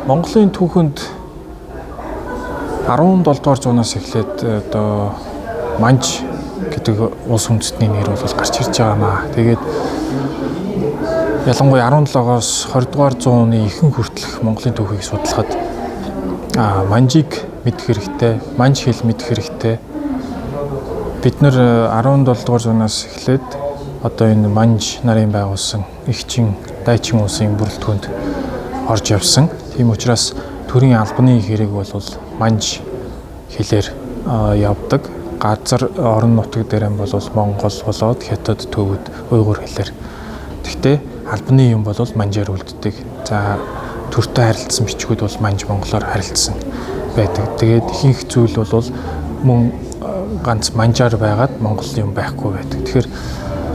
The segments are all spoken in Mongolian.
Монголын түүхэнд 17 дугаар зуунаас эхлээд одоо Манж гэдэг улс үндэстний нэр бол гарч ирж байгаа маа. Тэгээд ялангуяа 17-оос 20 дугаар зууны ихэнх хүртэлх Монголын түүхийг судлахад Манжийг мэдэх хэрэгтэй, Манж хэл мэдэх хэрэгтэй. Бид нар 17 дугаар зуунаас эхлээд одоо энэ Манж нарын байгуулсан Эгчин, Дайчин улсын бүрэлдэхүүнд орж явсан. Тийм учраас төрийн албаны хэрэг бол Манж хэлээр явдаг. Газар орон нутаг дээр нь бол Монгол болоод Хятад, Төвөд, Уйгур хэлээр. Гэхдээ албаны юм бол манжаар үлддэг. За төртөө харилцсан бичгүүд бол манж монголоор харилцсан байдаг. Тэгээд ихэнх зүйл бол мөн ганц манжаар байгаад монгол юм байхгүй байдаг. Тэгэхээр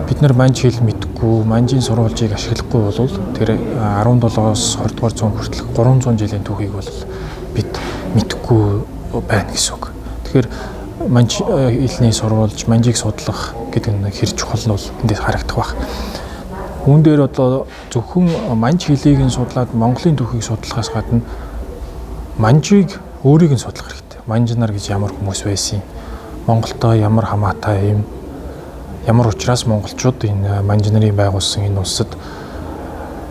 бид нар манж хэл мэдэхгүй, манжийн сурвалжийг ашиглахгүй бол тэр 17-оос 20 дугаар зуун хүртэлх 300 жилийн түүхийг бол бид мэдэхгүй байна гэсэн үг. Тэгэхээр манж хэлний сурвалж, манжийг судлах гэдэг нь хэр чухал нь бол эндээс харагдах байх. Үүн дээр одоо зөвхөн манж хэлийг нь судлаад Монголын түүхийг судлахаас гадна манжийг өөрийг нь судлах хэрэгтэй. Манж нар гэж ямар хүмүүс байсан юм? Монголтой ямар хамаатай юм? Ямар учраас монголчууд энэ манж нарын байгуулсан энэ улсад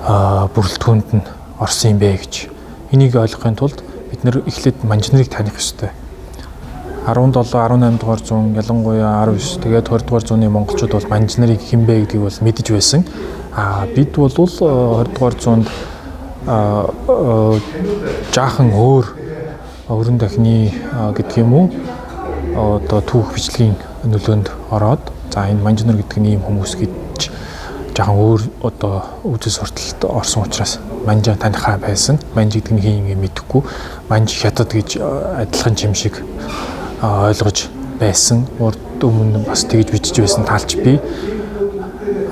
бүрэлдэхүүнд нь орсон юм бэ гэж. Энийг ойлгохын тулд бид нэр эхлээд манж нарыг таних ёстой. 17, 18 дугаар зуун, ялангуяа 19, тэгээд 20 дугаар зууны монголчууд бол манж нарыг хэн бэ гэдгийг бол мэдэж байсан. А бид бол 20 дугаар зуунд жаахан өөр өрөн дахны гэдэг юм уу, одоо түүх бичлэгийн нөлөөнд ороод за энэ манж нар гэдэг нь ийм хүмүүс гэж жаахан өөр одоо үзэл сурталд орсон учраас манжаа таних байсан. Манж гэдэг нь хэн юм мэдэхгүй. Манж хятад гэж адилхан юм шиг ойлгож байсан. Урд өмнө бас тэгж бичиж байсан талч би.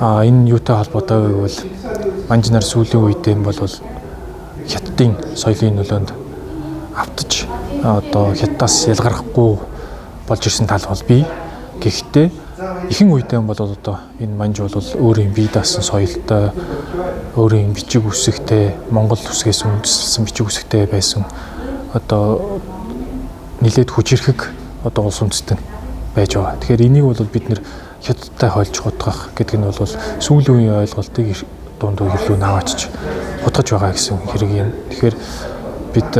Энэ юутай холбоотой вэ гэвэл манж нар сүүлийн үедээ бол хятадын соёлын нөлөөнд автаж одоо хятадаас ялгархгүй болж ирсэн тал бол би. Гэхдээ ихэнх үедээ бол одоо энэ манж бол өөрийн бие даасан соёлтой, өөрийн бичиг үсэгтэй, Монгол үсгээс үндэслэсэн бичиг үсэгтэй байсан одоо нэлээд хүчирхэг одоо улс үндэстэн байж байгаа. Тэгэхээр энийг бол бид нэр хятадтай хойлж хутгах гэдэг нь бол сүүлийн үеийн ойлголтыг дунд үе рүү наваачж хутгаж байгаа гэсэн хэрэг юм. Тэгэхээр бид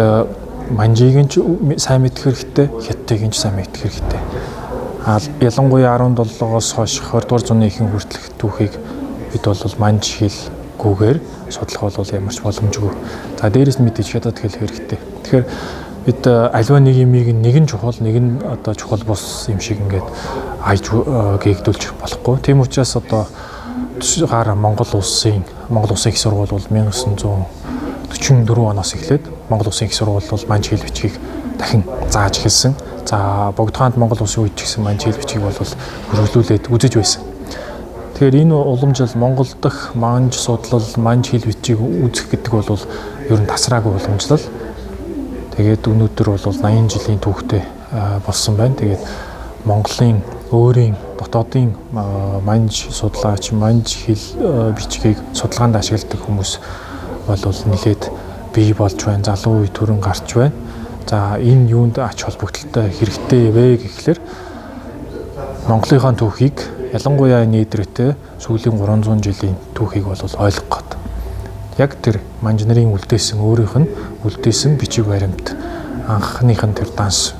манжийг нь ч сайн мэдэх хэрэгтэй, хятадыг нь ч сайн мэдэх хэрэгтэй. А ялангуяа 17-оос хойш 20 дугаар зууны ихэнх хүртэлх түүхийг бид бол манж хэлгүйгээр судлах бол ямар ч боломжгүй. За дээрэс нь мэдээж хятад хэл хэрэгтэй. Тэгэхээр бид альва нэг юмыг нэг нь чухал, нэг нь одоо чухал бус юм шиг ингээд аяж гээгдүүлж болохгүй. Тийм учраас одоо гар Монгол улсын их сургууль бол 1944 оноос эхлээд Монгол улсын их сургууль бол манж хэл бичгийг дахин зааж эхэлсэн. За Богдхаанд Монгол улсын үед ч гэсэн манж хэл бичгийг бол хөрвүүлээд үзэж байсан. Тэгэхээр энэ уламжлал Монгол дахь манж судлал, манж хэл бичгийг үзэх гэдэг бол ер нь тасраагүй уламжлал. Тэгээд өнөөдөр бол 80 жилийн түүхтэй болсон байна. Тэгээд Монголын өөрийн дотоодын манж судлаач, манж хэл бичгийг судалгаанд ашигладаг хүмүүс бол нэлээд бий болж байна. Залуу үе төрөн гарч байна. За энэ юунд ач холбогдолтой хэрэгтэй вэ гэхлээр Монголынхаа түүхийг ялангуяа нийтрэтэ сүүлийн 300 жилийн түүхийг бол ойлгох гээд. Яг тэр манж нарын үлдээсэн өөрийнх нь үлдээсэн бичиг баримт анхных нь тэр данс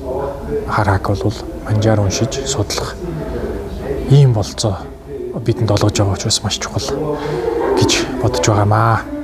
харааг бол манжаар уншиж судлах ийм болцоо бидэнд олгож байгаа учраас маш чухал гэж бодож байгаамаа.